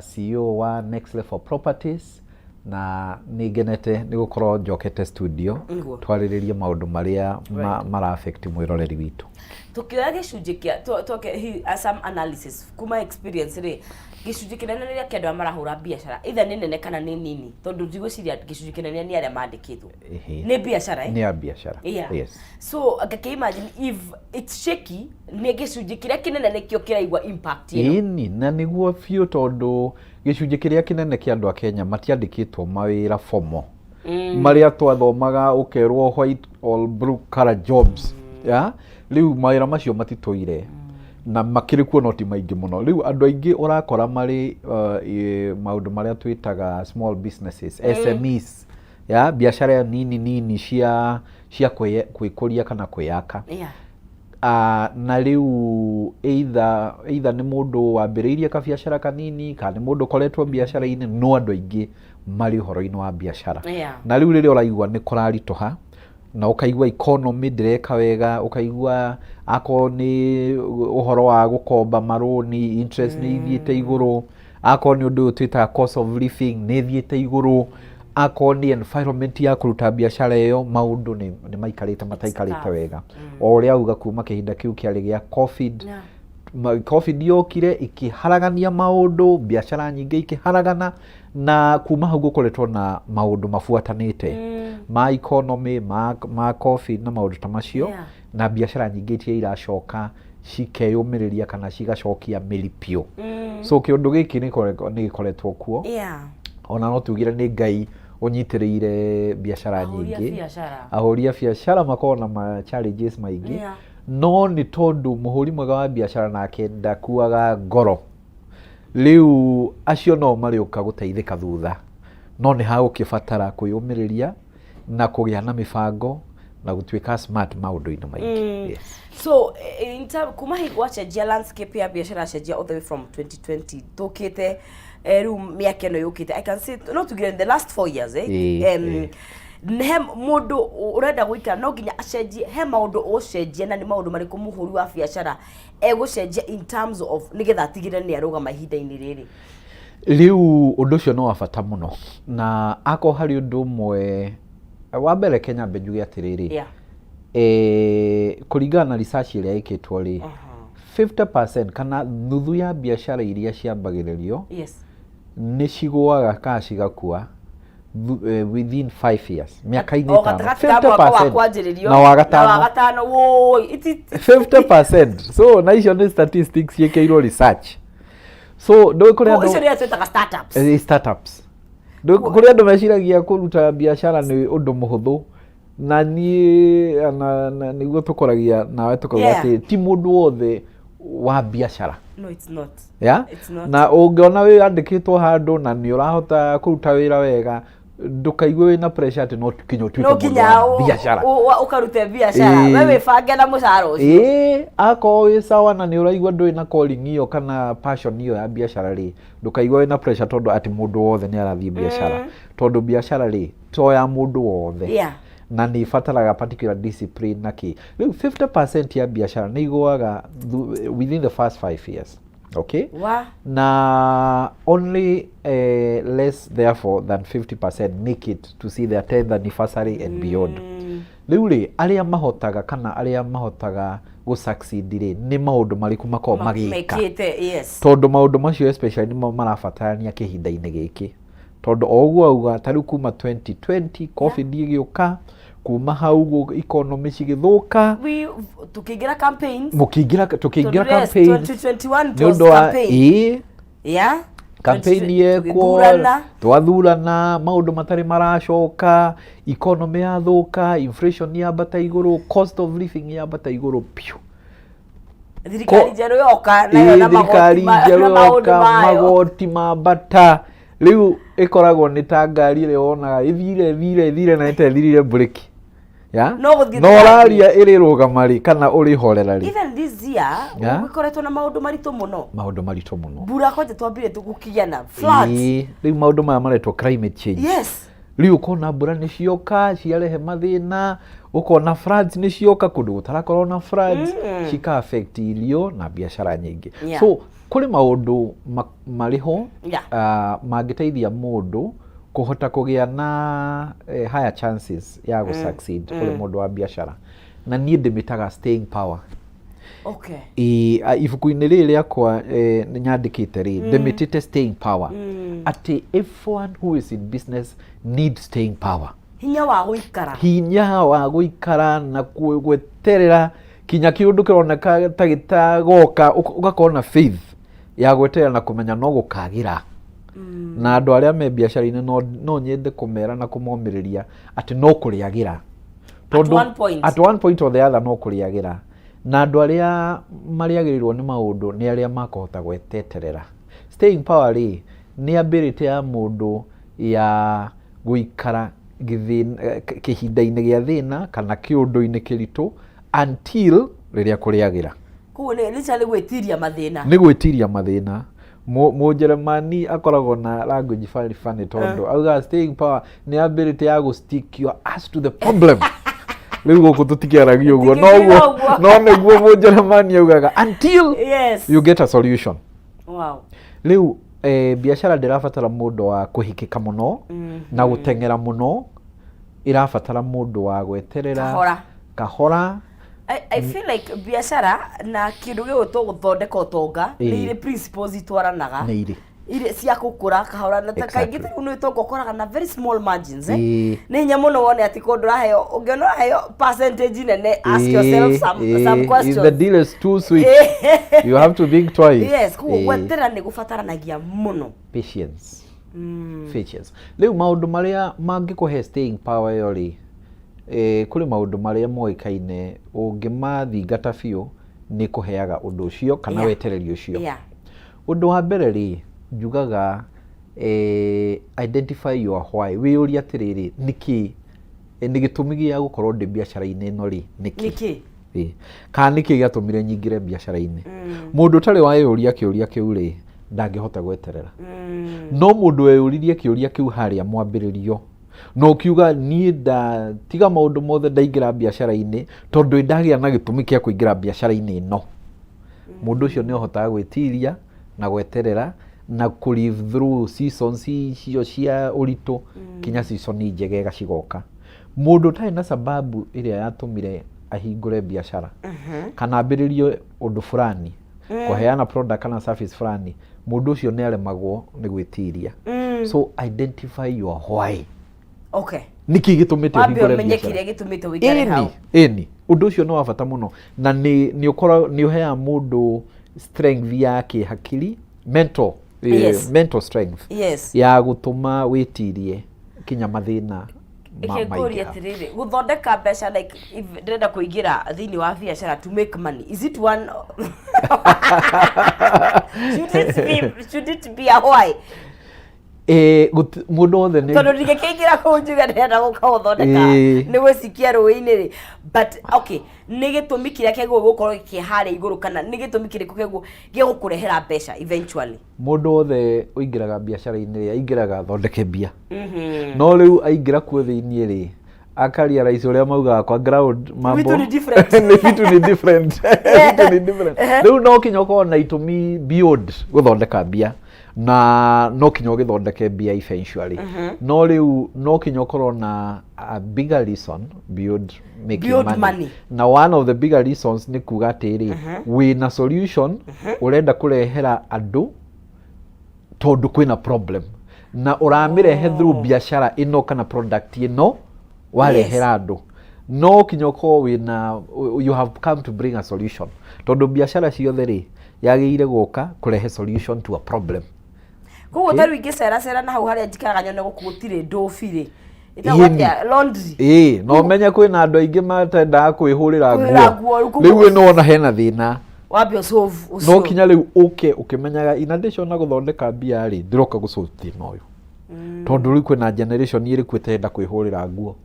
CEO wa Next Level Properties, na nĩ ngenete nĩ gũkorwo njokete studio twarĩrĩrie maũndũ marĩa mara affect mwĩroreri witũ. Tukioya gĩcunjĩ kĩa twoke some analysis kuma experience rĩ, gĩcunjĩ kĩnene nĩ kĩa andũ arĩa marahũra biacara, either nĩ nene kana nĩ nini, tondũ ndigwĩciria gĩcunjĩ kĩnene nĩ arĩa mandĩkĩtwo. Nĩ biacara, eh? Nĩ ya biacara. Yes. So ngakĩ imagine if it's shaky, nĩ gĩcunjĩ kĩrĩa kĩnene nĩkĩo kĩraigua impact ĩno. Ĩni, na nĩguo biũ, tondũ gĩcunjĩ kĩrĩa kĩnene kĩa andũ a Kenya matiandĩkĩtwo mawĩra formal marĩa twathomaga ũkerwo white or blue collar jobs, ya rĩu mawĩra macio matitũire na makĩrĩ kuo no ti maingĩ mũno. Rĩu andũ aingĩ ũrakora marĩ maũndũ marĩa twĩtaga small businesses, SMEs, ya biacara nini nini cia kwĩkũria kana kwĩyaka. Na rĩu either nĩ mũndũ wambĩrĩirie kabiacara kanini kana nĩ mũndũ ũkoretwo biacara-inĩ, no andũ aingĩ marĩ ũhoro-inĩ wa biacara. Na rĩu rĩrĩa ũraigua nĩ kũraritũha na ũkaigua economy ndĩreka wega, ũkaigua akorwo nĩ ũhoro wa gũkomba marũni, interest nĩ ithiĩte igũrũ, akorwo nĩ ũndũ ũyũ twĩtaga cost of living nĩ ĩthiĩte igũrũ, akorwo nĩ environment ya kũruta biacara ĩyo, maũndũ nĩ maikarĩte mataikarĩte Tough. wega. O ũrĩa auga, kuma kĩhinda kĩu kĩarĩ gĩa COVID, COVID yokire ĩkĩharagania maũndũ, biacara nyingĩ ikĩharagana, na kuma hau gũkoretwo na maũndũ mabuatanĩte ma economy, ma COVID na maũndũ ta macio, na biacara nyingĩ itia iracoka cikeyũmĩrĩria kana cigacokia mĩri biũ. So kĩũndũ gĩkĩ nĩ gĩkoretwo kuo. Ona no tugire nĩ Ngai ũnyitĩrĩire biacara Ahũri a nyingĩ. biacara. Ahũri a biacara makoragwo na ma challenges maingĩ, no nĩ tondũ mũhũri mwega wa biacara nake ndakuaga ngoro. Rĩu acio no marĩũka gũteithĩka thutha, no nĩ hagũkĩbatara kwĩyũmĩrĩria na kũgĩa na mĩbango na gũtuĩka smart maũndũ-inĩ maingĩ. Yes. So in term, kuma hingo wacenjia landscape ya biacara, cenjia all the way from 2020 tũkĩte rĩu mĩaka ĩno yũkĩte, I can say no tugire in the last 4 years, eh? Ĩĩ, He mũndũ ũrenda gũikara no nginya acenjie, he maũndũ ũcenjie, na nĩ maũndũ marĩkũ mũhũri wa biacara egũcenjia in terms of nĩgetha atigĩrĩre nĩ arũgama ihinda-inĩ rĩrĩ? Rĩu ũndũ ũcio nĩ wa bata mũno, na akorwo harĩ ũndũ ũmwe wa mbere, Kenya mbe njuge atĩrĩrĩ, kũringana na research ĩrĩa ĩkĩtwo rĩ, 50% kana nuthu ya biacara iria ciambagĩrĩrio nĩ cigũaga kana cigakua within 5 years, mĩaka-inĩ O 5. Gatagatĩ ka mwaka wa kwanjĩrĩrio na wa na gatano. Wa gatano, wũi 50%. So na icio nĩ statistics ciĩkĩirwo research, so ndũĩ kũrĩ andũ Icio nĩ twĩtaga startups. Startups. Kũrĩ andũ meciragia kũruta biacara nĩ ũndũ mũhũthũ, na niĩ na nĩguo tũkoragia nawe tũkauga atĩ ti mũndũ wothe wa biacara. No, it's not. Yeah? It's not. Na ũngĩona wĩ andĩkĩtwo handũ na nĩ ũrahota kũruta wĩra wega, ndũkaigue wĩna pressure atĩ no kinya ũtuĩke No mũndũ nginya wa biacara. Ũkarute biacara. We wĩbange na mũcara ũcio. Ĩĩ, akorwo wĩ sawa na nĩ ũraigua ndũrĩ na calling ĩyo kana passion ĩyo ya biacara rĩ, ndũkaigua wĩna pressure tondũ atĩ mũndũ wothe nĩ arathiĩ biacara, tondũ biacara rĩ, to ya mũndũ wothe na nĩ ĩbataraga particular discipline na kĩ. Rĩu 50% ya biacara nĩ igũaga within the first 5 years, okay? Wa Na only less therefore than 50% make it to see their 10th anniversary and beyond. Rĩu rĩ, arĩa mahotaga kana arĩa mahotaga gũ succeed rĩ, nĩ maũndũ marĩkũ makoragwo magĩka? Mekĩte, yes. Tondũ maũndũ macio especially nĩmo marabatarania kĩhinda-inĩ gĩkĩ, tondũ o ũguo auga, ta rĩu kuma 2020 COVID ĩgĩũka, kuma hau ũguo economy cigĩthũka. We tukĩingĩra campaigns. Mũkĩingĩra, tũkĩingĩra Tondũ yes, campaigns. 2021 nĩ was ũndũ wa campaign. Campaign yekwo. Tũgĩthurana. Twathurana, maũndũ matarĩ maracoka, economy yathũka, inflation yambata igũrũ, cost of living yambata igũrũ piũ. Thirikari njerũ yoka nayo na magoti Thirikari njerũ na maũndũ yoka, mayo. Magoti mambata. Rĩu ĩkoragwo nĩ ta ngari ĩrĩa wonaga ĩthire ĩthire ĩthire na ĩtethirire breki ya No gũthiĩ no tũrathiĩ. ũraria ĩrĩ rũgama rĩ kana ũrĩ horera rĩ. Even this year gũkoretwo na maũndũ maritũ mũno. Maũndũ maritũ mũno. Mbura kwanja twambire gũkĩgĩa floods. Rĩu maũndũ maya maretwo climate change. Rĩu ũkona mbura nĩ cioka ciarehe mathĩna, ũkona floods nĩ cioka kũndũ gũtarakorwo na floods, cika affect irio na biacara nyingĩ. So Kũrĩ maũndũ marĩ ho mangĩteithia mũndũ kũhota kũgĩa na higher chances ya gũ succeed kũrĩ mũndũ wa biacara, na niĩ ndĩmĩtaga staying power. Ĩ, ibuku-inĩ rĩrĩ rĩakwa nyandĩkĩte rĩ, ndĩmĩtĩte staying power, atĩ everyone who is in business needs staying power. Hinya wa gũikara. Hinya wa gũikara na gweterera kinya kĩũndũ kĩroneka ta gĩtagoka, ũgakorwo na faith ya gweterera na kũmenya no gũkagĩra. Na andũ arĩa me biacara-inĩ no nyende kũmera na kũmomĩrĩria atĩ no kũrĩagĩra. At one point. At one point or the other no kũrĩagĩra. Na andũ arĩa marĩagĩrĩirwo nĩ maũndũ nĩ arĩa makũhota gweteterera. Staying power rĩ, nĩ ability ya mũndũ ya gũikara kĩhinda-inĩ gĩa thĩna kana kĩũndũ-inĩ kĩritũ until rĩrĩa kũrĩagĩra. Koguo nĩ literally gwĩtiria mathĩna. Nĩ gwĩtiria mathĩna. Mũnjeremani akoragwo na language funny funny, tondũ augaga staying power nĩ ability ya gũ stick your ass to the problem. Rĩu gũkũ tũtikĩaragia ũguo, Tũtikĩaragia ũguo. No nĩguo mũnjeremani augaga, until you get a solution. Rĩu biacara ndĩrabatara mũndũ wa kũhikĩka mũno na gũteng'era mũno, ĩrabatara mũndũ wa gweterera. Kahora. Kahora. I feel like biacara na kĩndũ gĩgwĩtwo gũthondeka ũtonga nĩ irĩ principles itwaranaga. Nĩ irĩ. Irĩ cia gũkũra kahora na ta kaingĩ. Ta rĩu nĩ ũtonga ũkoraga na very small margins, eh? Nĩ hinya mũno wone atĩ kũndũ ũraheo, ũngĩona ũraheo percentage nene, ask yourself some If questions. the deal is too sweet, you have to think twice. Yes, koguo gweterera nĩ gũbataranagia mũno. Patience. Patience. Rĩu maũndũ marĩa mangĩkũhe staying power ĩyo rĩ, kũrĩ maũndũ marĩa moĩkaine ũngĩmathingata biũ nĩ kũheaga ũndũ ũcio kana wetereri ũcio. Ũndũ wa mbere rĩ, njugaga identify your why. Wĩyũrie atĩrĩrĩ, nĩkĩ nĩ gĩtũmi gĩa gũkorwo ndĩ biacara-inĩ ĩno rĩ, nĩkĩ? Nĩkĩ? Kana nĩkĩ gĩatũmire nyingĩre biacara-inĩ? Mũndũ ũtarĩ weyũria kĩũria kĩu rĩ, ndangĩhota gweterera. No mũndũ weyũririe kĩũria kĩu harĩa mwambĩrĩrio na ũkiuga, niĩ ndatiga maũndũ mothe ndaingĩra biacara-inĩ tondũ ndagĩa na gĩtũmi kĩa kũingĩra biacara-inĩ ĩno, mũndũ ũcio nĩ ahotaga gwĩtiria na gweterera na kũ live through seasons icio cia ũritũ kinya season njega ĩgacigoka. Mũndũ ũtarĩ na sababu ĩrĩa yatũmire ahingũre biacara kana ambĩrĩrie ũndũ fulani, kũheana product kana service fulani, mũndũ ũcio nĩ aremagwo nĩ gwĩtiria. So identify your why. Nĩkĩ gĩtũmĩte Wambe ũhingũre ũmenye biacara? Kĩrĩa gĩtũmĩte ũikare hau. Ĩni, ũndũ ũcio nĩ wa bata mũno na nĩ ũheaga mũndũ strength ya kĩhakiri, mental, mental strength ya gũtũma wĩtirie kinya mathĩna Reke ngũrie maingĩha. Atĩrĩrĩ, gũthondeka mbeca, like if ndĩrenda kũingĩra thĩinĩ wa biacara to make money, is it one should it be a why? Mũndũ wothe nĩ Tondũ ndingĩkĩingĩra kũu njuge ndĩrenda gũka gũthondeka nĩ gwĩcikia rũĩ-inĩ rĩ, but okay, nĩ gĩtũmi kĩrĩa kĩagĩrĩirwo gũkorwo kĩ harĩa igũrũ, kana nĩ gĩtũmi kĩrĩkũ kĩagĩrĩirwo gĩa gũkũrehera mbeca eventually? Mũndũ wothe ũingĩraga biacara-inĩ rĩ, aingĩraga athondeke mbia. No rĩu aingĩra kuo thĩiniĩ rĩ, akarealize ũrĩa maugaga kwa ground mambo Vitu ni different. Nĩ vitu ni different, vitu ni different. Rĩu no kinya ũkorwo na itũmi beyond gũthondeka mbia, na no kinya ũgĩthondeke mbia eventually, no rĩu no kinya ũkorwo na a bigger reason beyond making Beyond money. Money. Na one of the bigger reasons nĩ kuga atĩrĩ, wĩna solution ũrenda kũrehera andũ tondũ kwĩna problem na ũramĩrehe through biacara ĩno kana product ĩno warehera andũ. No kinya ũkorwo wĩna, you have come to bring a solution, tondũ biacara ciothe rĩ, yagĩrĩire gũka kũrehe solution to a problem. Koguo ta rĩu ingĩceracera na hau harĩa njikaraga nyone gũkũ gũtirĩ ndũbi rĩ, ĩtagwo atĩa, laundry? Ĩĩ, no ũmenye kwĩna andũ aingĩ matendaga kwĩhũrĩra Kwĩhũrĩra nguo. nguo, rĩu Rĩu ĩno wona hena thĩna. Wambe ũsolve No ũcio. kinya rĩu ũke ũkĩmenyaga in addition na gũthondeka mbia rĩ, ndĩroka gũsolve thĩna ũyũ, tondũ rĩu kwĩna generation ĩrĩkũ ĩtenda kwĩhũrĩra nguo.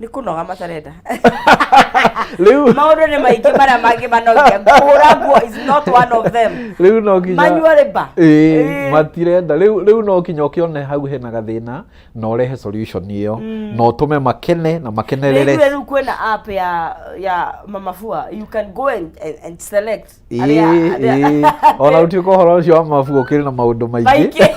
Nĩ kũnoga matarenda. Rĩu Maũndũ nĩ maingĩ marĩa mangĩmanogia. Kũhũra nguo is not one of them. Rĩu no nginya Manyua rĩmba. Ĩĩ, matirenda. Rĩu no kinya ũkĩone hau hena gathĩna na ũrehe solution ĩyo na ũtũme makene na makenerere. Rĩu rĩu kwĩna app ya Mama Fua. You can go and select. Ĩĩ, ĩĩ. Ona ũtuĩka ũhoro ũcio wa mabu ũkĩrĩ na maũndũ maingĩ. Maingĩ.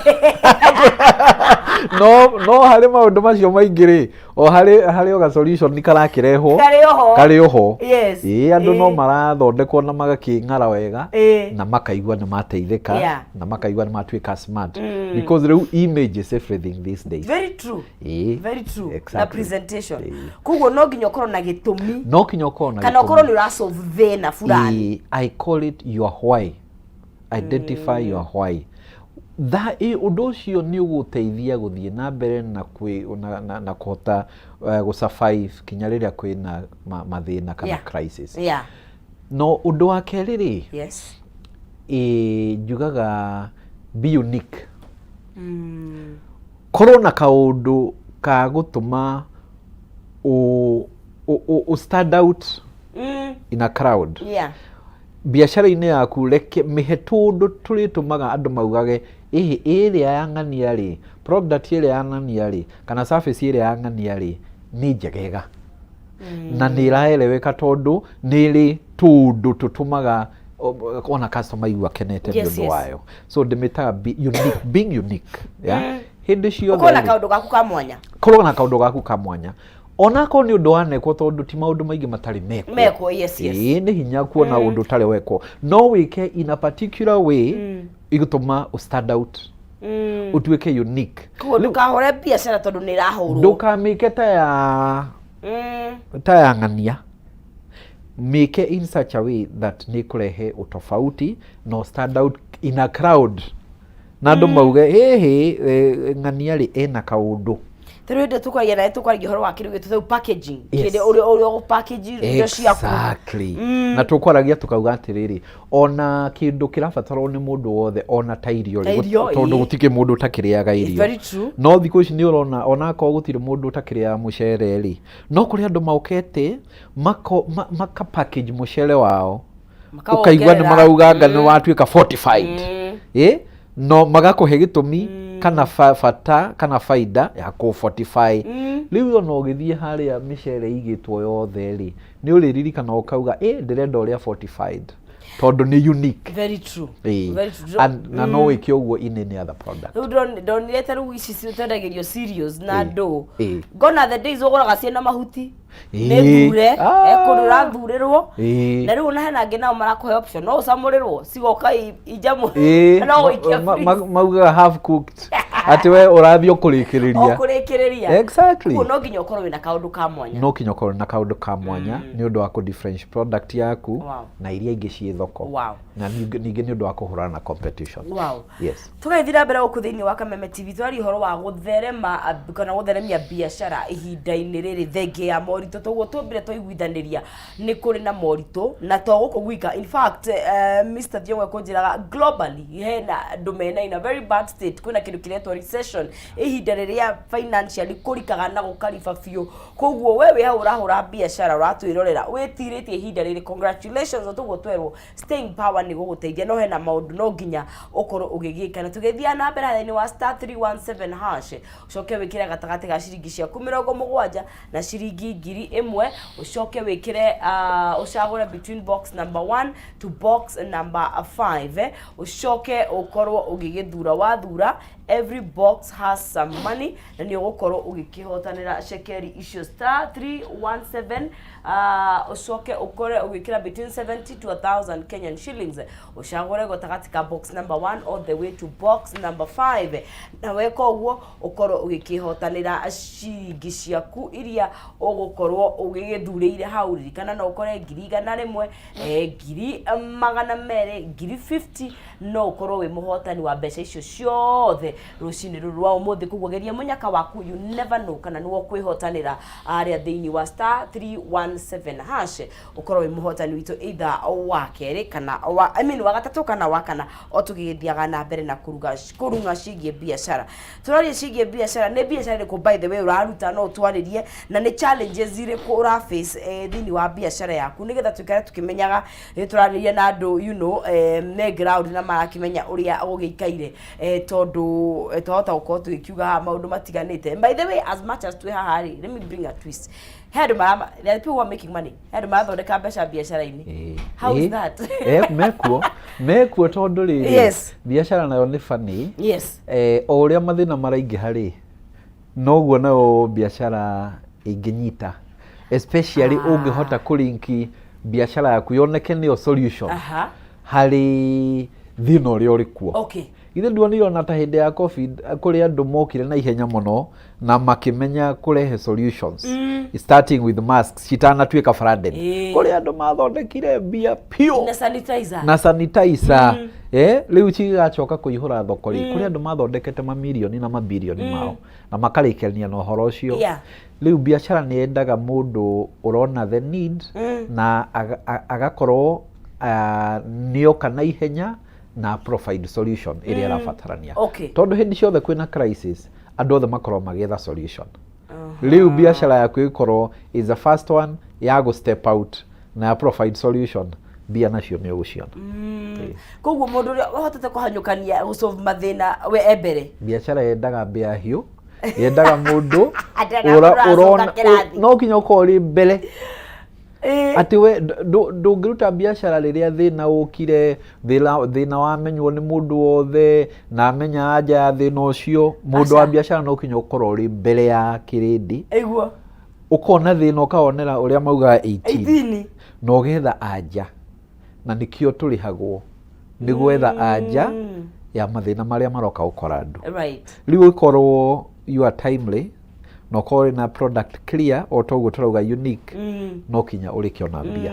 No harĩ maũndũ macio maingĩ rĩ, o harĩ o ga solution karakĩrehwo. Karĩ oho. Karĩ oho. Yes. Ĩĩ, andũ no marathondekwo na magakĩng'ara wega na makaigua nĩ mateithĩka na makaigua nĩ matuĩka smart, because rĩu image is everything these days. Very true. Ĩĩ. Very true. Na presentation. Ĩĩ. Koguo no nginya ũkorwo na gĩtũmi. No kinya ũkorwo na Kana gĩtũmi. ũkorwo nĩ ũrasolve thĩna fulani. Ĩĩ, I call it your why. Identify your why. Tha ũndũ ũcio nĩ ũgũteithia gũthiĩ na mbere na kwĩ na kũhota gũ survive kinya rĩrĩa kwĩna mathĩna kana crisis. No ũndũ wa kerĩ rĩ, ĩ, njugaga be unique. Korwo na kaũndũ ka gũtũma ũ stand out in a crowd. Biacara-inĩ yaku, reke mĩhe tũndũ tũrĩtũmaga andũ maugage, ĩhĩ, ĩrĩa ya ng'ania rĩ, product ĩrĩa ya ng'ania rĩ, kana service ĩrĩa ya ng'ania rĩ, nĩ njegega na nĩ ĩraeleweka tondũ nĩ ĩrĩ tũndũ tũtũmaga ona customer aigua akenete nĩ ũndũ wayo. So ndĩmĩtaga be unique, being unique, yeah? Hĩndĩ ciothe Ũkorwo na rĩ, kaũndũ gaku ka mwanya. Korwo na kaũndũ gaku ka mwanya, onakorwo nĩ ũndũ wanekwo, tondũ ti maũndũ maingĩ matarĩ mekwo. Mekwo, yes. Ĩĩ, nĩ hinya kuona ũndũ ũtarĩ wekwo, no wĩke in a particular way igũtũma ũ stand out, ũtuĩke unique. Koguo ndũkahũre biacara tondũ nĩ ĩrahũrwo. Ndũkamĩke ta ya ng'ania, mĩke in such a way that nĩ kũrehe ũtofauti no stand out in a crowd na andũ mauge, hĩhĩ, ng'ania rĩ ena kaũndũ. Ta rĩu hĩndĩ tũkwaragia nawe, tũkwaragia ũhoro wa kĩndũ gĩtũ rĩu packaging, kĩrĩa ũrĩa ũgũ-package indo ciaku. Exactly. Na tũkwaragia tukauga atĩrĩrĩ, ona kĩndũ kĩrabatarwo nĩ mũndũ wothe, ona ta irio Ta rĩ, irio, tondũ gũtikĩ mũndũ ũtakĩrĩaga irio. Very true. No thikũ ici nĩ ũrona onakorwo gũtirĩ mũndũ ũtakĩrĩaga mũcere rĩ, no kũrĩ andũ maũkete maka package mũcere wao, ũkaigua nĩ Makawongerera. marauga anga nĩ watuĩka fortified, ĩ no magakũhe gĩtũmi kana bata kana faida ya kũ fortify. Rĩu ona ũgĩthiĩ harĩa mĩcere igĩtwo yothe rĩ, nĩ ũrĩririkana ũkauga, ĩ, ndĩrenda ũrĩa fortified tondũ nĩ unique. Very true. Ĩ. Very true. And na no wĩke ũguo in any other product. Rĩu ndonire ta rĩu ici twendagĩrio cereals na ndũ, ngona the days ũgũraga ciĩna mahuti, nĩ thure kũndũ ũrathurĩrwo. Na rĩu ona hena angĩ nao marakũhe option, no ũcamũrĩrwo cigoka injamũ, no ũikie freeze. Maugaga half cooked, atĩ we ũrathiĩ o ũkũrĩkĩrĩria. Kũrĩkĩrĩria. Koguo no nginya ũkorwo wĩna kaũndũ ka mwanya. No kinya ũkorwo na kaũndũ ka mwanya nĩ ũndũ wa kũ differentiate product yaku na iria ingĩ ciĩ thoko, na ningĩ nĩ ũndũ wa kũhũrana na competition. Yes. Tũgagĩthiĩ na mbere gũkũ thĩinĩ wa Kameme TV, twaria ũhoro wa gũtherema kana gũtheremia biacara ihinda-inĩ rĩrĩ thengia ya moritũ. Toguo tũmbire twaiguithanĩria nĩ kũrĩ na moritũ, na to gũkũ gwika. In fact, Mr. Thiong'o ekũnjĩraga globally hena andũ mena in a very bad state, kwĩna kĩndũ kĩretwo recession, ihinda rĩrĩa financially kũrikaga na gũkariba biũ. Koguo we wĩ hau ũrahũra biacara, ũratwĩrorera, wĩtirĩtie ihinda rĩrĩ, congratulations. Toguo twerwo staying power nĩ gũgũteithia, no hena maũndũ no nginya ũkorwo ũgĩgĩka. Na tũgĩthiaga na mbere thĩinĩ wa *317#, ũcoke wĩkĩre gatagatĩ ga ciringi ciaku 70 na ciringi 1000, ũcoke wĩkĩre ũcagũre between box number 1 to box number 5, ũcoke ũkorwo ũgĩgĩthura. Wathura, every box has some money na nĩ ũgũkorwo ũgĩkĩhotanĩra cekeri icio. *317, ũcoke ũkore ũgĩkĩra between 70 to 1000 Kenyan shillings, ũcagũre gatagatĩ ka box number 1 all the way to box number 5, na weka ũguo ũkorwo ũgĩkĩhotanĩra ciringi ciaku iria ũgũkorwo ũgĩgĩthurĩire hau. Ririkana no ũkore 100,000, 200,000, 50,000, no ũkorwo wĩ mũhotani wa mbeca icio ciothe rũciũ. Rũcinĩ rũrũ rwa ũmũthĩ. Koguo geria mũnyaka waku, you never know kana nĩwe ũkwĩhotanĩra harĩa thĩinĩ wa *317# ũkorwo wĩ mũhotani witũ either wa kerĩ kana wa, I mean, wa gatatũ kana wa kana, o tũgĩgĩthiaga na mbere na kũruga kũrung'a ciĩgiĩ biacara. Tũraria ciĩgiĩ biacara. Nĩ biacara ĩrĩkũ, by the way, ũraruta? No ũtwarĩrie na nĩ challenges irĩkũ ũra face thĩinĩ wa biacara yaku, nĩgetha tũikare tũkĩmenyaga nĩ tũrarĩria na andũ me ground na marakĩmenya ũrĩa gũgĩikaire, tondũ twahota gũkorwo tũgĩkiuga haha maũndũ matiganĩte. By the way, as much as twĩ haha rĩ, let me bring a twist. He andũ mara, there are people who are making money, he andũ marathondeka mbeca biacara-inĩ. How is that? Mekuo tondũ rĩrĩ, biacara nayo nĩ funny. O ũrĩa mathĩna maraingĩha rĩ, noguo nayo biacara ĩngĩnyita, especially ũngĩhota kũrinki biacara yaku yoneke nĩyo solution harĩ thĩna ũrĩa ũrĩ kuo. Githĩ nduonire ona ta hĩndĩ ya COVID kũrĩ andũ mokire na ihenya mũno na makĩmenya kũrehe solutions, starting with masks citanatuĩka branded? Kũrĩ andũ mathondekire mbia piũ. Na sanitizer. Na sanitizer. Rĩu cigacoka kũihũra thoko rĩ, kũrĩ andũ mathondekete mamirioni na mabirioni mao na makarĩkania na ũhoro ũcio. Rĩu biacara nĩ yendaga mũndũ ũrona the need na agakorwo nĩoka na ihenya na provide solution ĩrĩa ĩrabatarania, tondũ hĩndĩ ciothe kwĩna crisis, andũ othe makorwo magĩetha solution. Rĩu biacara yaku ĩkorwo is the first one ya gũ step out na ya provide solution, mbia nacio nĩ ũgũciona. Koguo mũndũ ũrĩa ũhotete kũhanyũkania gũsolve mathĩna we e mbere. Biacara yendaga mbĩa hiũ, yendaga mũndũ Atĩ ũracoka ũrona kĩrathi. No nginya ũkorwo ũrĩ mbere, atĩ we ndũngĩruta biacara rĩrĩa thĩna ũkire, thĩna wamenywo nĩ mũndũ wothe na amenya anja ya thĩna ũcio. Mũndũ wa Aca. biacara no nginya ũkorwo ũrĩ mbere ya kĩrĩndĩ, Ĩguo. Ũkona thĩna ũkawonera ũrĩa maugaga 18 18. Na ũgetha anja, na nĩkĩo tũrĩhagwo nĩ gwetha anja ya mathĩna marĩa maroka gũkora andũ. Rĩu ũkorwo you are timely na ũkorwo wĩna product clear, o toguo tũrauga unique, no kinya ũrĩkĩona mbia.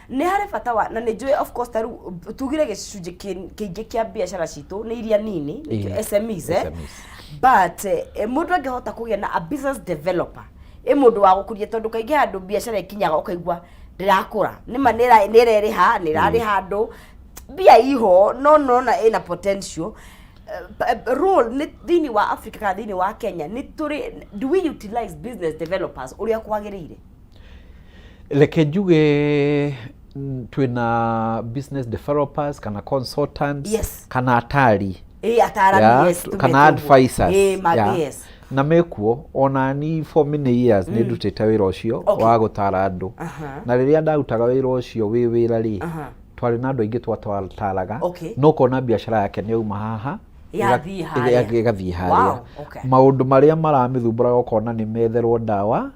Nĩ harĩ bata wa na nĩ njũĩ, of course, ta rĩu tugire gĩcunjĩ kĩingĩ kĩa biacara citũ nĩ iria nini, nĩkĩo SMEs, eh? SMEs. But mũndũ angĩhota kũgĩa na a business developer, ĩ mũndũ wa gũkũria, tondũ kaingĩ handũ biacara ĩkinyaga ũkaigua ndĩrakũra, nĩma nĩ ĩrerĩha, nĩ ĩrarĩha andũ mbia iho, no nona ĩna potential. Role nĩ thĩinĩ wa Africa kana thĩinĩ wa Kenya, nĩ tũrĩ, do we utilize business developers ũrĩa kwagĩrĩire? Reke njuge, twĩna business developers kana consultants kana atari. Ĩ, atarani. Yeah, kana tũmete ũguo. advisors. Ĩ, Na mekuo ona ni for many years nĩ ndutĩte wĩra ũcio wa gũtara andũ. Na rĩrĩa ndarutaga wĩra ũcio wĩ wĩra rĩ, twarĩ na andũ aingĩ twataraga. No ũkona biacara yake nĩ yauma haha, Yathiĩ harĩa. Ĩgathiĩ harĩa. Maũndũ marĩa maramĩthumbũraga ũkona nĩ metherwo ndawa,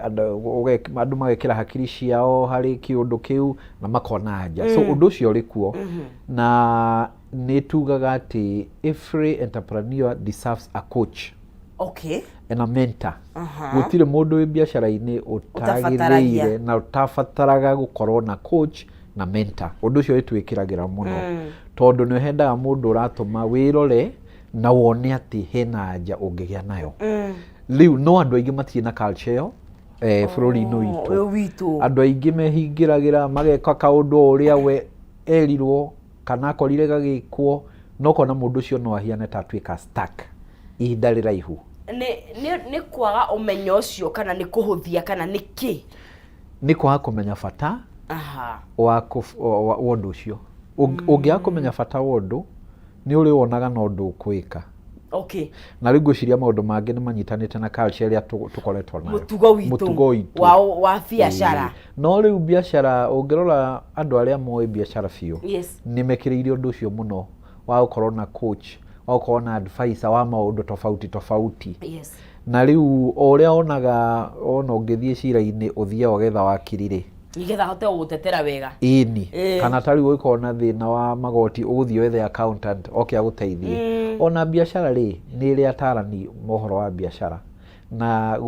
andũ magekĩra hakiri ciao harĩ kĩũndũ kĩu na makona anja. So ũndũ ũcio ũrĩ kuo, na nĩ tugaga atĩ every entrepreneur deserves a coach and a mentor. Gũtirĩ mũndũ wĩ biacara-inĩ Ũtabataragia. ũtagĩrĩire na ũtabataraga gũkorwo na coach na mentor. Ũndũ ũcio nĩtwĩkĩragĩra mũno, tondũ nĩ hendaga mũndũ ũratũma wĩrore na wone atĩ hena anja ũngĩgĩa nayo. Rĩu no andũ aingĩ matirĩ na culture ĩyo bũrũri-inĩ witũ. Ũyũ witũ. Andũ aingĩ mehingĩragĩra mageka kaũndũ o ũrĩa we erirwo kana akorire gagĩkwo, no kona mũndũ ũcio no ahiane ta atuĩka stuck ihinda rĩraihu. Nĩ kwaga ũmenyo ũcio kana nĩ kũhũthia kana nĩ kĩ? Nĩ kwaga kũmenya bata wa ũndũ ũcio. Ũngĩaga kũmenya bata wa ũndũ, nĩ ũrĩ wonaga no ũndũ ũkwĩka. Na rĩu ngwĩciria maũndũ mangĩ nĩ manyitanĩte na culture ĩrĩa tũkoretwo nayo. Mũtugo witũ. Mũtugo witũ. Wa biacara. Ĩĩ. No rĩu biacara, ũngĩrora andũ arĩa moĩ biacara biũ, nĩ mekĩrĩire ũndũ ũcio mũno wa gũkorwo na coach, wa gũkorwo na advisor wa maũndũ tofauti tofauti. Na rĩu o ũrĩa wonaga ona ũngĩthiĩ cira-inĩ, ũthiaga ũgetha wakiri rĩ, nĩgetha ahote gũgũtetera wega. Ĩni. Kana ta rĩu ũngĩkorwo na thĩna wa magoti, ũgũthiĩ wethe accountant oke agũteithie. Ona biacara rĩ, nĩ ĩrĩ atarani mohoro wa biacara, na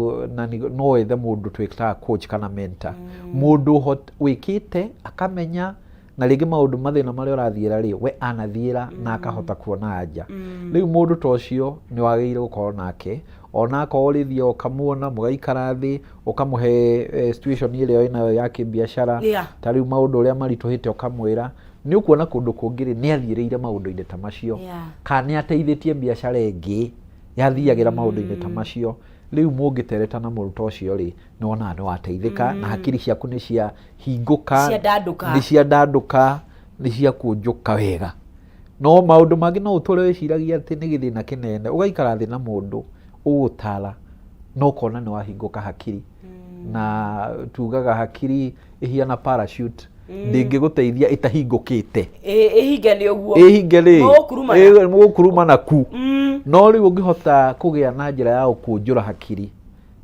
no wethe mũndũ twĩtaga coach kana mentor, mũndũ wĩkĩte akamenya Na rĩngĩ maũndũ mathĩna marĩa ũrathiĩra rĩ, we anathiĩra na akahota kuona anja. Rĩu mũndũ ta ũcio nĩ wagĩrĩire gũkorwo nake, ona akorwo ũrĩthiaga ũkamuona, mũgaikara thĩ, ũkamũhe situation ĩrĩa wĩnayo ya kĩbiacara, ta rĩu maũndũ ũrĩa maritũhĩte ũkamwĩra, nĩ ũkuona kũndũ kũngĩ rĩ, nĩ athiĩrĩire maũndũ-inĩ ta macio, kana nĩ ateithĩtie biacara ĩngĩ yathiagĩra maũndũ-inĩ ta macio. Rĩu mũngĩtereta na mũndũ ta ũcio rĩ, nĩ wonaga nĩ wateithĩka, na hakiri ciaku nĩ ciahingũka, Ciandandũka. nĩ ciandandũka, nĩ ciakũnjũka wega. No maũndũ mangĩ no ũtũre wĩciragia atĩ nĩ gĩthĩna kĩnene, ũgaikara thĩ na mũndũ ũgũtara na ũkona nĩ wahingũka hakiri. Na tugaga hakiri ĩhiana parachute, ndĩngĩgũteithia ĩtahingũkĩte. Ĩhinge nĩ ũguo. Ĩhinge rĩ, Mũgũkurumana. Mũgũkurumana ku. No rĩu ũngĩhota kũgĩa na njĩra ya gũkũnjũra hakiri,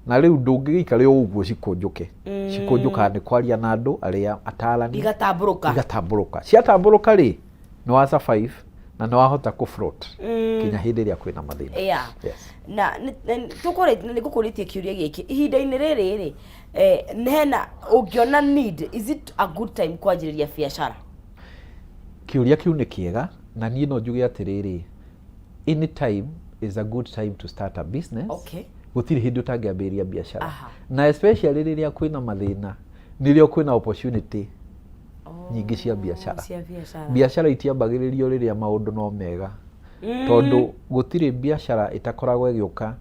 na rĩu ndũngĩgĩikara o ũguo cikũnjũke. Cikũnjũkaga nĩ kwaria na andũ arĩa atarani. Igatambũrũka. Igatambũrũka. Ciatambũrũka rĩ, nĩ wa survive na nĩ wahota kũ float kinya hĩndĩ ĩrĩa kwĩna mathĩna. Yes. Na nĩ ngũkũrĩtie kĩũria gĩkĩ ihinda-inĩ rĩrĩ rĩ, hena ũngĩona need, is it a good time kwanjĩrĩria biacara? Kĩũria kĩu nĩ kĩega, na niĩ no njuge atĩrĩrĩ, any time is a good time to start a business. Gũtirĩ hĩndĩ ũtangĩambĩrĩria biacara. Na especially rĩrĩa kwĩna mathĩna, nĩrĩo kwĩna opportunity nyingĩ cia biacara. Cia biacara. Biacara itiambagĩrĩrio rĩrĩa maũndũ no mega. Tondũ gũtirĩ biacara ĩtakoragwo ĩgĩũka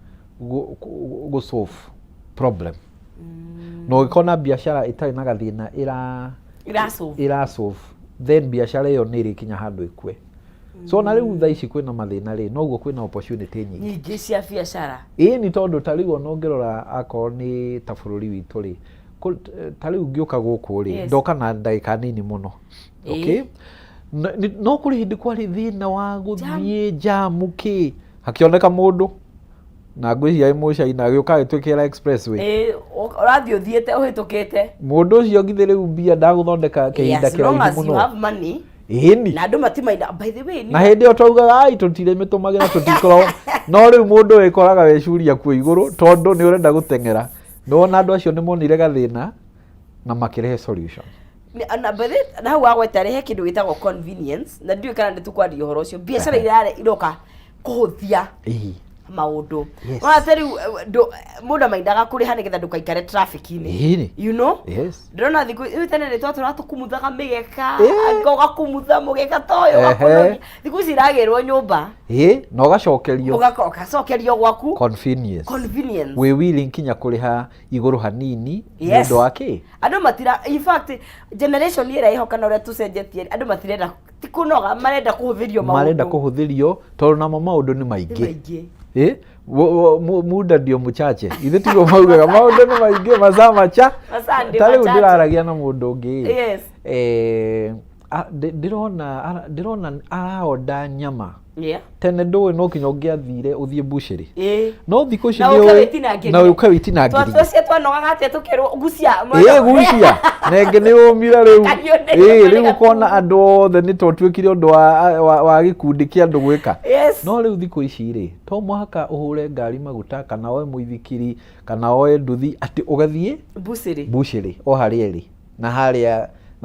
gũ solve problem. Na ũngĩkorwo na biacara ĩtarĩ na gathĩna ĩra solve. Ĩra solve, then biacara ĩyo nĩ ĩrĩkinya handũ ĩkue. So na rĩu thaa ici kwĩna mathĩna rĩ, noguo kwĩna opportunity nyingĩ. Nyingĩ cia biacara. Ĩĩ, nĩ tondũ ta rĩu ona ũngĩrora akorwo nĩ ta bũrũri witũ rĩ, ta rĩu ngĩũka gũkũ rĩ, ndoka na ndagĩka nini mũno. Okay? No kũrĩ hĩndĩ kwarĩ thĩna wa gũthiĩ jamu kĩ, hakĩoneka mũndũ na ngwĩciria ĩ mũcaina agĩũka agĩtwĩkĩra expressway. Ĩĩ, ũrathiĩ ũthiĩte ũhĩtũkĩte. Mũndũ ũcio githĩ rĩu mbia ndagũthondeka kĩhinda As long kĩraihu as you mũno. have money. Ĩni. Na andũ matimainda by the way. Na hĩndĩ ĩyo twaugaga ai tũtirĩ mĩtũmagĩra tũtikoragwo, no rĩu mũndũ wĩkoraga wecuria kuo igũrũ tondũ nĩ ũrenda gũteng'era. Nĩwona andũ acio nĩ monire gathĩna na makĩrehe solution. Na by the way, na hau wagweta rehe kĩndũ gĩtagwo convenience, na ndiũĩ kana nĩ tũkwaria ũhoro ũcio. Biacara iroka kũhũthia maũndũ. Wona ta rĩu, mũndũ amaindaga kũrĩha nĩgetha ndũkaikare traffic-inĩ. You know? Ndĩrona thikũ rĩu tene nĩ twatũraga tũkumuthaga mĩgeka, anga ũgakumutha mũgeka ta ũyũ, ũgakũnogia. Thikũ ici iragĩrwo nyũmba. Na ũgacokerio. Ũgacokerio gwaku. Convenience. Convenience. Wĩ willing kinya kũrĩha igũrũ hanini nĩ ũndũ wa kĩ? Andũ matira, in fact, generation ĩrĩa ĩho kana ũrĩa tũcenjetie, andũ matirenda, ti kũnoga, marenda kũhũthĩrio maũndũ. Marenda kũhũthĩrio tondũ namo maũndũ nĩ maingĩ. Nĩ maingĩ. Muda ndio mchache. Ithe tiguo maugaga maũndũ nĩ maingĩ, masaa macha. Masaa ndio Ta rĩu machache. ndĩraragia na mũndũ ũngĩ. Ndĩrona araonda nyama. Tene ndũĩ no kinya ũngĩathire ũthiĩ mbucĩrĩ. No thikũ ici Na nĩ ũke ũĩ- wĩtinangĩrie. na ũke wĩtinangĩrie. Twa twanogaga atĩa tũkerwo gucia. Ĩĩ, gucia. Na ĩngĩ nĩ ũmire rĩu. Kahiũ nĩ Ĩĩ, rĩu karĩa ũkona andũ othe nĩ twatuĩkire ũndũ wa gĩkundi kĩa andũ gwĩka. No rĩu thikũ ici rĩ, to mũhaka ũhũre ngari maguta kana woe mũithikiri kana woe nduthi atĩ ũgathiĩ Mbucĩrĩ. Mbucĩrĩ o harĩa ĩrĩ na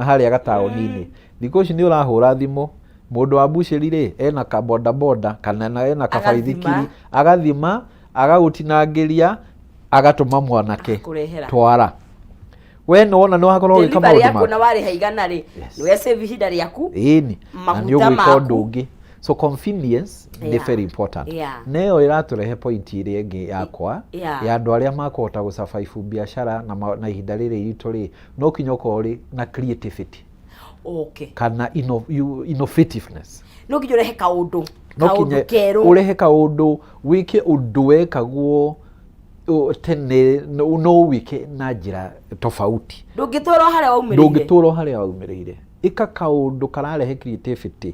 harĩa gataũni-inĩ. Thikũ ici nĩ ũrahũra thimũ, mũndũ wa mbucĩrĩ rĩ, ena ka boda boda kana ena kabaithikiri, agathima, agagũtinangĩria, agatũma mwanake. Akũrehera. Twara. We nĩ wona nĩ wakorwo ũgĩka Delivery maũndũ yaku maku. na warĩha igana rĩ, nĩ we save ihinda rĩaku. Ĩni. Na Maguta nĩ ũgwĩka maku. ũndũ ũngĩ. So convenience nĩ very important. Na ĩyo ĩratũrehe point ĩrĩa ĩngĩ yakwa, ya andũ arĩa makũhota gũ survive biacara na ihinda rĩrĩ iritũ rĩ, no kinya ũkorwo ũrĩ na creativity. Kana innovativeness. No nginya ũrehe kaũndũ. No Kaũndũ nginya kerũ. ũrehe kaũndũ, wĩke ũndũ wekagwo tene, no wĩke na njĩra tofauti. Ndũngĩtũra o harĩa waumĩrĩire. Ndũngĩtũra o harĩa waumĩrĩire. Ĩka kaũndũ kararehe creativity.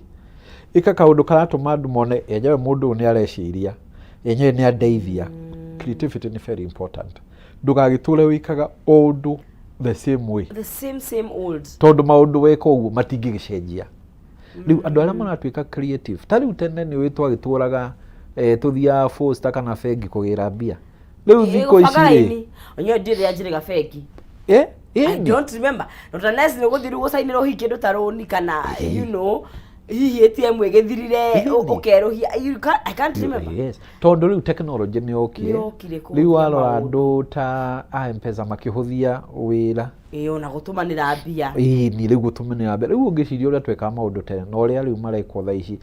Ĩka kaũndũ karatũma andũ mone enyewe mũndũ ũyũ nĩ areciria, enyewe nĩ andeithia. Creativity nĩ very important. Ndũgagĩtũre wĩkaga o ũndũ the same way. The same, same old. Tondũ maũndũ weka ũguo matingĩgĩcenjia. Rĩu andũ arĩa maratuĩka creative, ta rĩu tene nĩ ũĩ twagĩtũraga, tũthiaga Posta kana bengi kũgĩra mbia. Rĩu thikũ ici Gũbanga rĩ. raini. Onyewe ndirĩ rĩrĩa njĩrĩga bengi. I Ĩni. don't remember. Not unless nĩ gũthiĩ rĩu gũcainĩrwo hihi kĩndũ ta rũni kana hihi ATM ĩgĩthirire Ĩni. ũkerũhia. You can't, I can't remember. Yes. Tondũ rĩu tekinoronjĩ nĩ yokire. Nĩ yokire kũhũthia Rĩu warora maũndũ. andũ ta a M-Pesa makĩhũthia wĩra. Ĩĩ, ona gũtũmanĩra mbia. Ĩĩ, nĩ rĩu gũtũmanĩra mbia. Rĩu ũngĩciria ũrĩa twekaga maũndũ tene na ũrĩa rĩu marekwo thaa ici,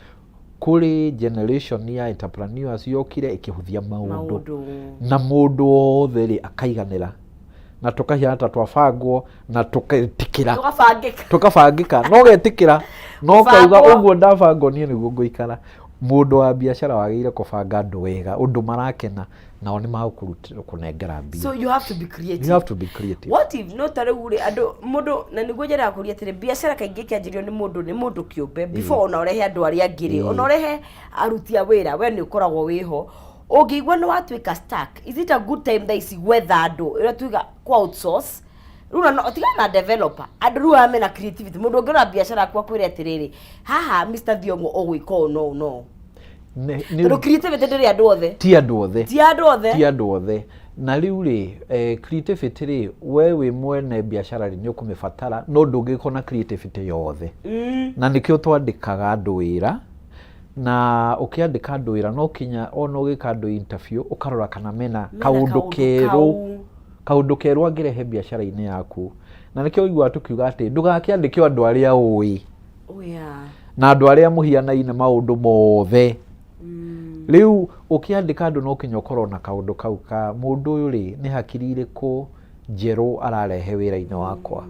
kũrĩ generation ya entrepreneurs yokire ĩkĩhũthia maũndũ. Maũndũ. Na mũndũ wothe rĩ akaiganĩra. Na tũkahiana ta twabangwo na tũgetĩkĩra. Tũgabangĩka. Tũkabangĩka. No ũgetĩkĩra. No ũkauga Gũbangwo. ũguo ndabangwo niĩ nĩguo ngũikara. Mũndũ wa biacara wagĩrĩire kũbanga andũ wega, ũndũ marakena, nao nĩ magũkũnengera mbia. So you have to be creative. You have to be creative. What if no ta rĩu rĩ andũ mũndũ na nĩguo nyendaga kũria atĩrĩ, biacara kaingĩ ĩkĩanjĩrĩrio nĩ mũndũ, nĩ mũndũ kĩũmbe before ona ũrehe andũ arĩa angĩ rĩ, ona ũrehe aruti a wĩra, we nĩ ũkoragwo wĩho. Ũngĩigua nĩ watuĩka stuck, is it a good time thaa ici gwetha andũ ũrĩa tuiga ku outsource? Rĩu no tigana na developer, andũ rĩu aya mena creativity, mũndũ ũngĩrora biacara yaku akwĩre atĩrĩrĩ, haha Mr. Thiong'o ũgwĩka ũũ no no. Tondũ creativity ndĩrĩ andũ othe. Ti andũ othe. Ti andũ othe. Ti andũ othe. Na rĩu rĩ, creativity rĩ, we wĩ mwene biacara rĩ, nĩ ũkũmĩbatara, no ndũngĩkorwo na creativity yothe. Na nĩkĩo twandĩkaga andũ wĩra, na ũkĩandĩka andũ wĩra no kinya ona ũgĩka andũ interview ũkarora kana mena kaũndũ kerũ, kaũndũ kerũ angĩrehe biacara-inĩ yaku. Na nĩkĩo ũiguaga tũkiuga atĩ ndũgakĩandĩke o andũ arĩa ũĩ. Oh, yeah. Na andũ arĩa mũhianaine maũndũ mothe. Rĩu ũkĩandĩka andũ no kinya ũkorwo na kaũndũ kau ka mũndũ ũyũ rĩ, nĩ hakiri irĩkũ njerũ ararehe wĩra-inĩ wakwa.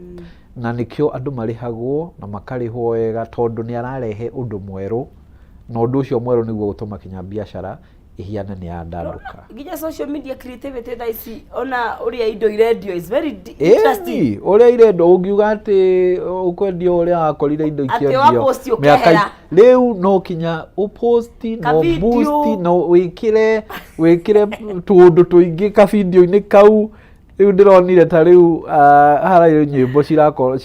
Na nĩkĩo andũ marĩhagwo na makarĩhwo wega tondũ nĩ ararehe ũndũ mwerũ, na ũndũ ũcio mwerũ nĩguo ũtũma kinya biacara ihiane nĩ yandandũka. Nginya social media creativity thaa ici ona ũrĩa indo irendio is very interesting. Ĩni, ũrĩa irendwo ũngiuga atĩ ũkwendia ũrĩa wakorire indo Atĩ ikĩendio wapost mĩaka ũkehera. Rĩu no kinya ũposti, no Ka-video. boost, no wĩkĩre tũũndũ tũingĩ kabidio-inĩ kau. Rĩu ndĩronire ta rĩu, hararĩ nyĩmbo cirakorwo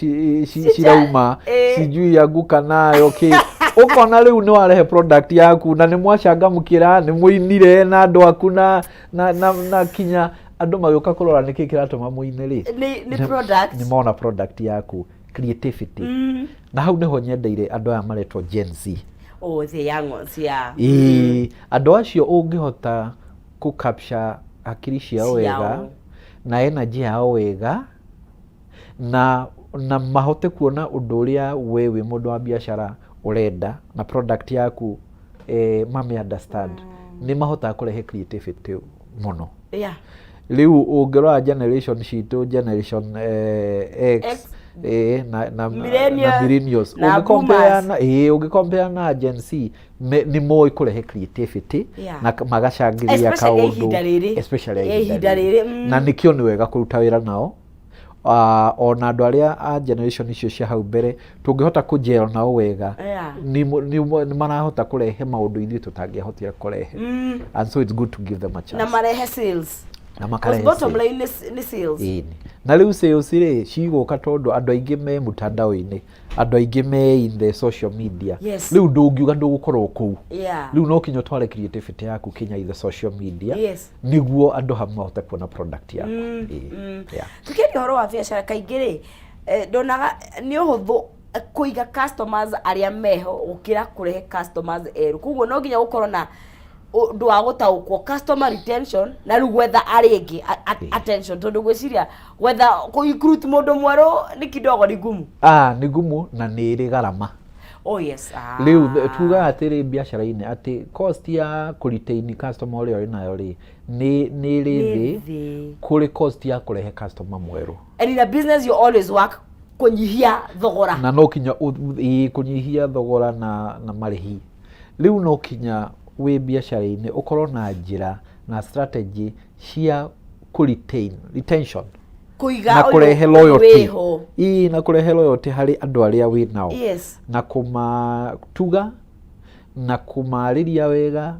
cirauma, sijui anguka nayo kĩ. Ũkona rĩu nĩ warehe product yaku na nĩ mwacangamũkĩra, nĩ mũinire na andũ aku na kinya andũ magĩũka kũrora nĩkĩ kĩratũma mũine rĩ. Nĩ product. Nĩ mona product yaku, creativity. Na hau nĩho nyendeire andũ aya maretwo Gen Z. Oh, the young ones, yeah. Ĩĩ, andũ acio ũngĩhota kũ capture hakiri ciao wega na energy yao wega na mahote kuona ũndũ ũrĩa we wĩ mũndũ wa biacara ũrenda na product yaku, mame understand. Nĩ mahotaga kũrehe creativity mũno. Rĩu ũngĩrora generation citũ, generation X, X. na Millennials, millennials. na Ũngĩcompare boomers. na, ũngĩcompare na Gen Z, nĩ moĩ kũrehe creativity na magacangĩria Especially kaũndũ. ihinda rĩrĩ. Especially Ya ihinda ihinda rĩrĩ. rĩrĩ. Na nĩkĩo nĩ wega kũruta wĩra nao. Ona andũ arĩa a generation icio cia hau mbere tũngĩhota kũgel nao wega, nĩ marahota kũrehe maũndũ ithuĩ tũtangĩahotire kũrehe. And so it's good to give them a chance. Na marehe sales. Na makarehe Because bottom sales. line nĩ sales. Ĩni. Na rĩu sales rĩ cigũka tondũ andũ aingĩ me mtandao-inĩ, andũ aingĩ me in the social media. Rĩu ndũngiuga ndũgũkorwo kũu. Rĩu no kinya ũtware creativity yaku kinya in the social media. Nĩguo andũ hamwe mahote kuona product yaku. Tukiaria ũhoro wa biacara kaingĩ rĩ, ndonaga nĩ ũhũthũ kũiga customers arĩa meho gũkĩra kũrehe customers erũ. Koguo no nginya gũkorwo na ũndũ wa gũtaũkwo customer retention na rĩu gwetha arĩa angĩ attention, tondũ ngwĩciria gwetha kũ recruit mũndũ mwerũ nĩ kidogo nĩ ngumu. Nĩ ngumu na nĩ ĩrĩ gharama. Oh, yes. Rĩu tugaga atĩrĩ biacara-inĩ atĩ cost ya kũ retain customer ũrĩa ũrĩ nayo rĩ, nĩ ĩrĩ Nĩ thĩ thĩ. kũrĩ cost ya kũrehe customer mwerũ. And in a business you always work kũnyihia thogora. Na no kinya kũnyihia thogora na marĩhi. Rĩu no kinya wĩ biacara-inĩ ũkorwo na njĩra na strategy cia kũ retain, retention. Kũiga Na ũyũ kũrehe loyalty. wĩho. Ĩĩ, na kũrehe loyalty harĩ andũ arĩa wĩ nao. Na kũmatuga, na kũmarĩria wega,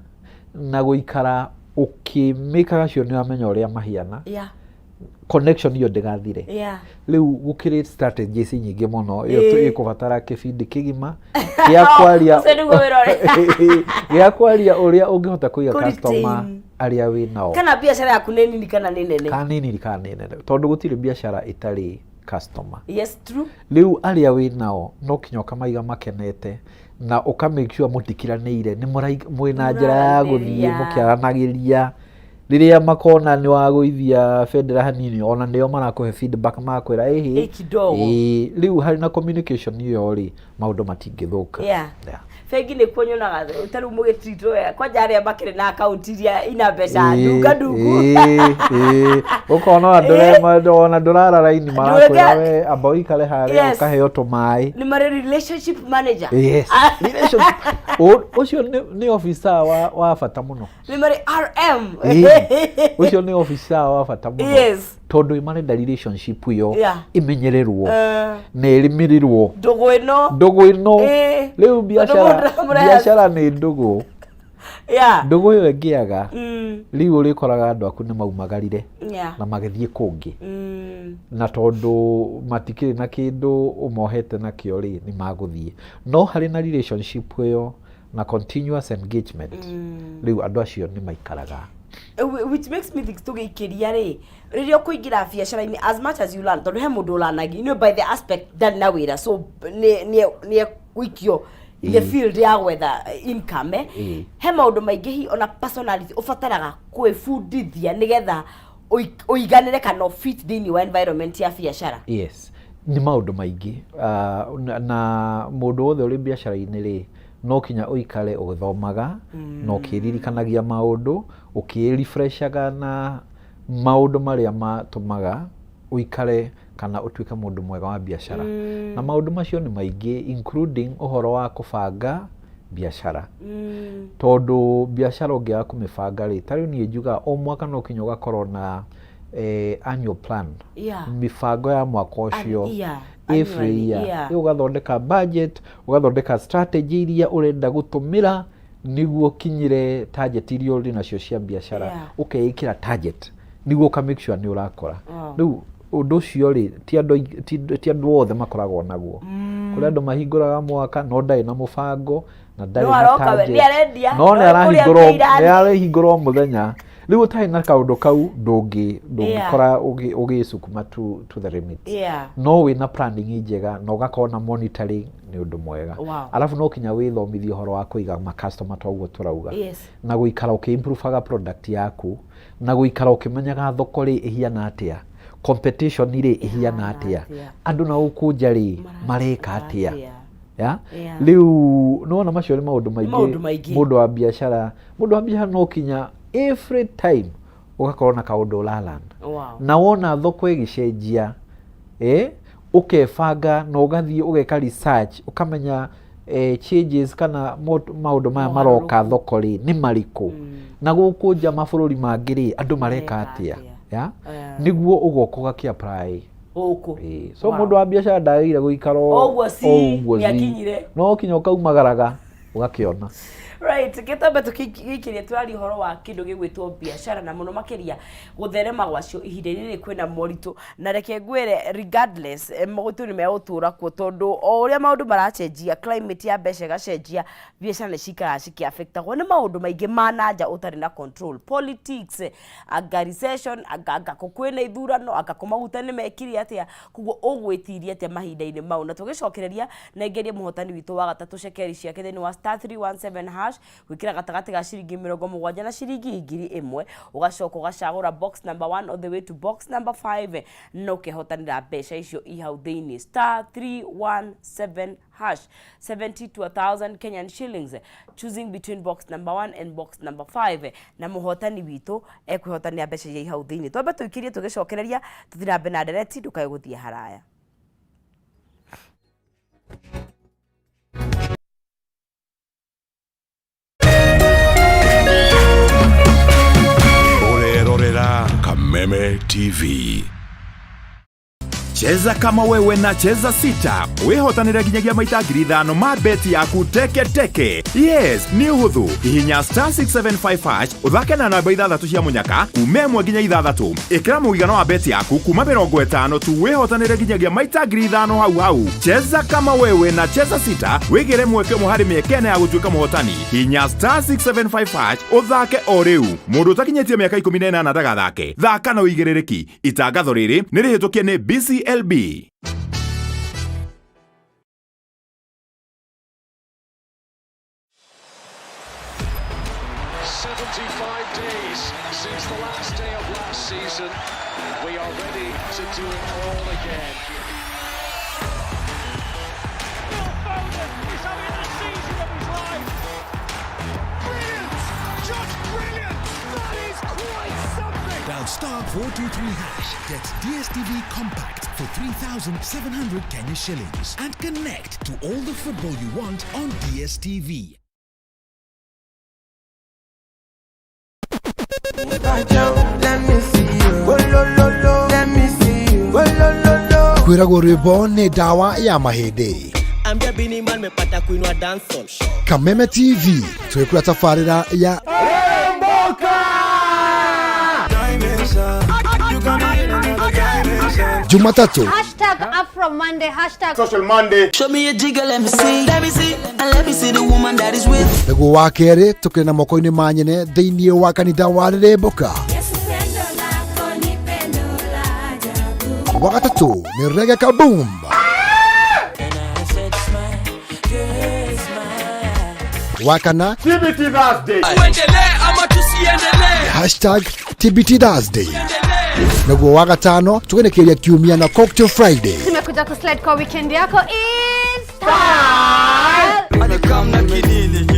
na gũikara ũkĩmĩkaga cio nĩ wamenya ũrĩa mahiana. Connection iyo ndĩgathire. Rĩu gũkĩrĩ strategies nyingĩ mũno, ĩyo ĩkũbatara kĩbindi kĩgima gĩa kwaria Ũcio nĩguo wĩra ũrĩa. gĩa kwaria ũrĩa ũngĩhota kũiga Kũretain. customer arĩa wĩ nao. Kana biacara yaku nĩ nini kana nĩ nene. Kana nĩ nini kana nĩ nene, tondũ gũtirĩ biacara ĩtarĩ customer. Yes, true. Rĩu arĩa wĩ nao no kinya ũkamaiga makenete na ũka make sure mũtikiranĩire, nĩ mwĩna njĩra ya gũthiĩ Mũraranĩria. Mũkĩaranagĩria. Rĩrĩa makona nĩ wagũithia bendera hanini, ona nĩo marakũhe feedback, magakwĩra ĩhĩ. Ĩ, kidogo. Ĩĩ, rĩu harĩ na communication ĩyo rĩ, maũndũ matingĩthũka. Bengi nĩ kuo nyonaga ta rĩu mũgĩtritwo wega, kwanja arĩa makĩrĩ na akaunti iria ina mbeca ndunga ndungu. Ĩĩ, ũkona ona ona ndũrara raini, marakwĩra we amba ũikare harĩa, ũkaheo tũmaĩ. Nĩ marĩ relationship manager. Yes. Relationship. Ũcio nĩ officer wa bata mũno. Nĩ marĩ RM. Ũcio nĩ officer wa bata mũno, tondũ marenda relationship ĩyo ĩmenyererwo na ĩrĩmĩrĩrwo. Ndũgũ ĩno. Ndũgũ ĩno. Rĩu Tondũ biacara mũndũ amũrehe- biacara nĩ ndũgũ. Ndũgũ ĩyo ĩngĩaga, rĩu ũrĩkoraga andũ aku nĩ maumagarire na magĩthiĩ kũngĩ, na tondũ matikĩrĩ na kĩndũ ũmohete nakĩo rĩ, nĩ magũthiĩ. No harĩ na relationship ĩyo na continuous engagement, rĩu andũ acio nĩ maikaraga. Which makes me think, tũgĩikĩria rĩ, rĩrĩa ũkũingĩra biacara-inĩ, as much as you learn, tondũ he mũndũ ũlanagi by the aspect ndarĩ na wĩra, so nĩ egũikio in the field ya gwetha income, eh? He maũndũ maingĩ hi ona personality ũbataraga kwĩbundithia nĩgetha ũiganĩre kana ũfit thĩinĩ wa environment ya biacara. Yes, nĩ maũndũ maingĩ. Na mũndũ wothe ũrĩ biacara-inĩ rĩ, no kinya ũikare ũgĩthomaga na ũkĩririkanagia maũndũ, ũkĩrefreshaga na maũndũ marĩa matũmaga ũikare kana ũtuĩke mũndũ mwega wa biacara. Na maũndũ macio nĩ maingĩ, including ũhoro wa kũbanga biacara, tondũ biacara ũngĩaga kũmĩbanga rĩ, ta rĩu niĩ njugaga o mwaka no kinya ũgakorwo na annual plan, mĩbango ya mwaka ũcio, every annually, year. Rĩu ũgathondeka budget, ũgathondeka strategy iria ũrenda gũtũmĩra nĩguo ũkinyĩre target iria ũrĩ nacio cia biacara. Ũkeĩkĩra target nĩguo ũka make sure nĩ ũrakora. Rĩu ũndũ ũcio rĩ, ti andũ ti andũ othe makoragwo naguo. Kũrĩ andũ mahingũraga mwaka no ndarĩ na mũbango na ndarĩ No na aroka we, target. nĩ arendia, no nĩ no kũrĩa arahingũra mbia nĩ arahingũra o mũthenya. Rĩu ũtarĩ na kaũndũ kau, ndũngĩkora ũgĩcukuma to the limit. No wĩna planning njega na ũgakorwo na monitoring, nĩ ũndũ mwega. Arabu no kinya wĩthomithie ũhoro wa kũiga ma customer, ta ũguo tũrauga, na gũikara ũkĩ-improvaga product yaku, na gũikara ũkĩmenyaga thoko rĩ ĩhiana atĩa, competition rĩ ĩhiana atĩa, atĩa. Andũ na gũkũ nja rĩ mareka atĩa. Atĩa. Ya, rĩu nĩwona macio nĩ maũndũ Maũndũ maingĩ. Maingĩ. Mũndũ wa biacara no kinya every time ũgakorwo na kaũndũ ũralan na wona thoko ĩgĩcenjia, ũkebanga na ũgathiĩ ũgeka research, ũkamenya changes kana maũndũ maya maroka Mogarũrũku. thoko rĩ nĩ marĩkũ, na gũkũ nja mabũrũri mangĩ rĩ andũ mareka Mareka atĩa. atĩa. Ya, nĩguo ũgoka ũgakĩ apply. Gũkũ. Ĩĩ. So mũndũ wa biacara ndagĩrĩire gũikara O ũguo ci, o ũguo ci. nĩakinyire. No kinya ũkaumagaraga ũgakĩona. Right, gĩtambe tũkĩikĩrie, tũraria ũhoro wa kĩndũ gĩgwĩtwo biacara na mũno makĩria gũtherema gwacio ihinda-inĩ rĩrĩ kwĩna moritũ. Na reke ngwĩre, regardless, moritũ nĩ megũtũra kuo, tondũ o ũrĩa maũndũ maracenjia, climate ya mbeca ĩgacenjia, biacara nĩ cikaraga cikĩaffectagwo nĩ maũndũ maingĩ ma nanja ũtarĩ na control, politics, anga recession, anga kũ kwĩna ithurano, anga kũ maguta nĩ mekire atĩa. Koguo ũgwĩtiria atĩa mahinda-inĩ mau? Na tũgĩcokereria, nengerie mũhotani witũ wa gatatũ cekeri ciake thĩinĩ wa *317#, gwĩkĩra gatagatĩ ga ciringi 70 na ciringi 1000, ũgacoka ũgacagũra box number 1 all the way to box number 5, na ũkehotanĩra mbeca icio i hau thĩinĩ. *317#, 70 to 1000 Kenyan shillings, choosing between box number 1 and box number 5, na mũhotani witũ ekwihotanĩra mbeca iria i hau thĩinĩ. Twambe tũikĩrie, tũgĩcokereria tũthiĩ na mbere na ndereti. Ndũkae gũthiĩ haraya. Ũrerorera Kameme TV. Cheza kama wewe na Cheza Sita wĩhotanĩre nginyagia maita 5,000 ma beti yaku teke teke. Yes, nĩ ũhũthũ. Hihinya *675 hash, ũthake na namba ithathatũ cia mũnyaka kuma 1 nginya 6. Ĩkĩra mũigana wa beti yaku kuma 50 tu, wĩhotanĩre nginyagia maita 5,000 hau hau. Cheza kama wewe na Cheza Sita, wĩgĩre mweke ũmwe harĩ mĩeke 4 ya gũtuĩka mũhotani. Hinya *675 hash ũthake o rĩu. Mũndũ ũtakinyĩtie mĩaka 18 ndagathake. Thaka na ũigĩrĩrĩki. Itangatho rĩrĩ nĩ rĩhĩtũkie nĩ BCLB. KCLB. 75 days since the last day of last season. We are ready to do it all again. Phil Foden is having the season of his life. Brilliant! Just brilliant! That is quite something! Dial *423#, get DSTV Compact for 3,700 Kenya shillings and connect to all the football you want on DSTV. Let me see you. Oh, lo, lo, lo. Let me see you. Oh, lo, lo, lo. Kwĩragwo rwĩmbo nĩ ndawa ya mahĩndĩ. Ambia Bini Man mepata kuinua dancehall. Kameme TV twĩkũra tabarĩra ya You got me in another dimension. Jumatatu #AfroMonday, hashtag Social Monday. Show me a jigger, let me see. Let me see. And let me see the woman that is with. Nĩguo wa kerĩ tũkĩrĩ na moko-inĩ ma nyene thĩinĩ wa kanitha wa Rĩrĩmbũka. Wa gatatũ nĩ Rege Kaboom. Wa kana TBT Thursday. Tuendelee ama tusiendelee? #TBTThursday. Naguo wa gatano tũgenekeria kiumia na Cocktail Friday. Tumekuja kuslide kwa weekend yako is style. Kamna kinini.